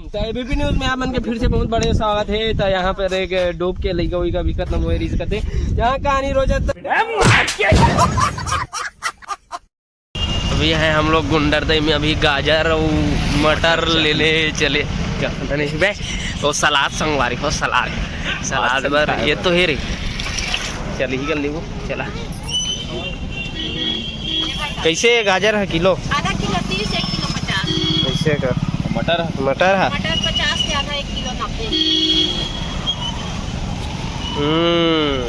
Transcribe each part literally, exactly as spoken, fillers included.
तो ABP news में आप मन के फिर से बहुत बड़े स्वागत है। तो यहाँ पर एक डूब के लइका उइका भी खत्म हुए रिस करते, यहाँ कहानी रोज अभी है हम लोग गुंडरदई में, अभी गाजर और मटर लेने चले। क्या पता नहीं बे, वो सलाद संगवारी हो, सलाद, सलाद बर ये तो है रे। चल ही कर लेबो, चला। कैसे गाजर है किलो? आधा किलो तीस, एक किलो पचास। कैसे का? मटर है। मटर है। मटर पचास के आधा, एक किलो नब्बे। हम्म।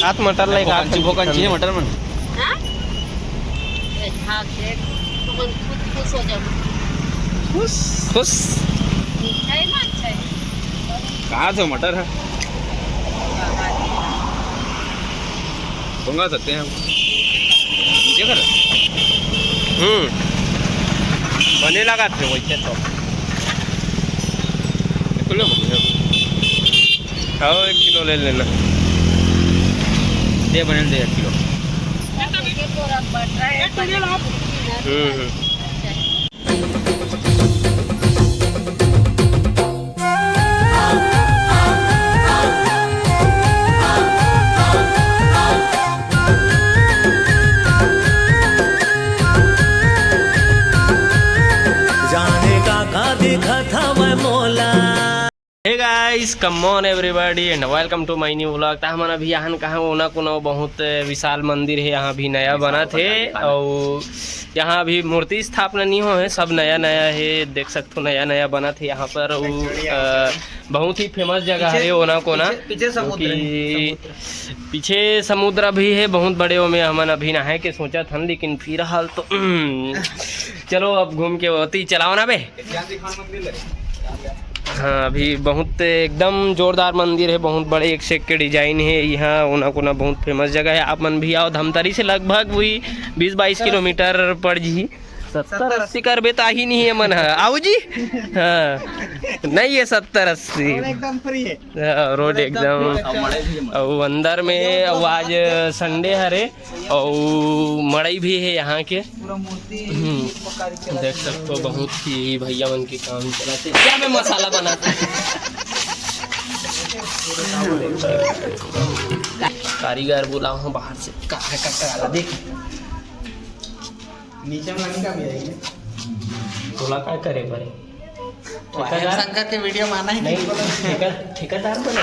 हाथ मटर ले, हाथ कंची, वो कंची है मटर मन। हाँ? ये खा के तुम खुद खुश हो जाओ। खुश, खुश। है ना, अच्छा है। कहाँ से मटर है? मंगा सकते हैं हम। नीचे कर। हम्म। बने लगा थे वैसे तो। ये तो ले मम्मी। आओ, एक किलो ले लेना। दे बने दे एक किलो। हम्म, हम्म। जाने का का दिखत हवय मोला। Hey guys, come on everybody and welcome to my new vlog। त हमन अभी यहाँ कहाँ ओना कोनो बहुत विशाल मंदिर है, यहाँ भी नया बना थे और यहाँ अभी मूर्ति स्थापना नहीं हो है, सब नया नया है, देख सकते हो नया नया बना थे यहाँ पर। उ, अ, बहुत ही फेमस जगह है ओना कोना, पीछे, पीछे समुद्र है, कि समुद्र। पीछे समुद्र भी है बहुत बड़े, ओमे हमन अभी नहाए के सोचत हन, लेकिन फिलहाल तो चलो अब घूम के ओती चलाओ ना बे। हाँ, अभी बहुत एकदम जोरदार मंदिर है, बहुत बड़े एक से एक के डिजाइन है यहाँ। ओना कोना बहुत फेमस जगह है, आप मन भी आओ। धमतरी से लगभग वही बीस बाईस किलोमीटर पड़ जी। सत्तर अस्सी करबे त आही नहीं है मन ह, आऊ जी। हाँ, नहीं है सत्तर अस्सी। रोड एकदम फ्री है। हाँ, रोड एकदम एकदम। और अंदर में, और आज संडे हरे, और मड़ई भी है यहाँ के। पूरा मूर्ति हम्म। देख सकते हो, बहुत ही भैया मन के काम चलाते। क्या मैं मसाला बनाते? कारीगर बुलाओ हूँ बाहर से, का, का, का, का, देख। नीचे में लड़का भी आएंगे। तोला का करे पड़े? ठेकेदार? शंकर के वीडियो में आना ही नहीं, नहीं। ठेका-, ठेकेदार बने।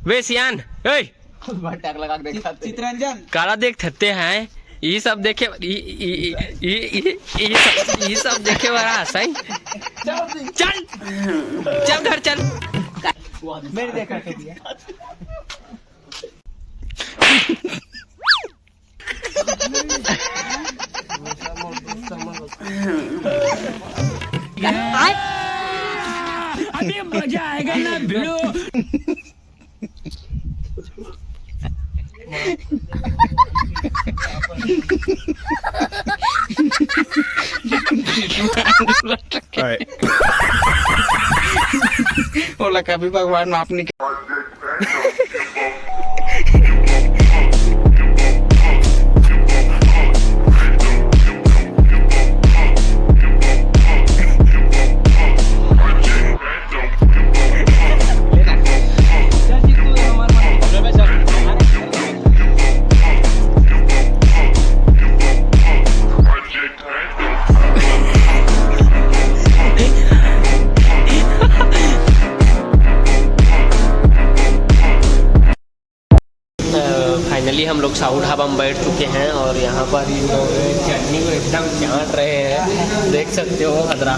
वे सियान, ए! टक लगा के देखा थे। चितरंजन। काला देख थते हैं, ये सब देखे, ये, ये, ये, ये, ये सब, ये सब देखे वाला सही। चल, चल घर चल। मेरे देखा थे भैया। अभी मजा आएगा ना भिड़ो। ओला कभी भगवान माफ नहीं। फाइनली हम लोग साहू ढाबा में बैठ चुके हैं और यहाँ पर इन लोग चटनी को एकदम चाट रहे हैं, देख सकते हो। अदरा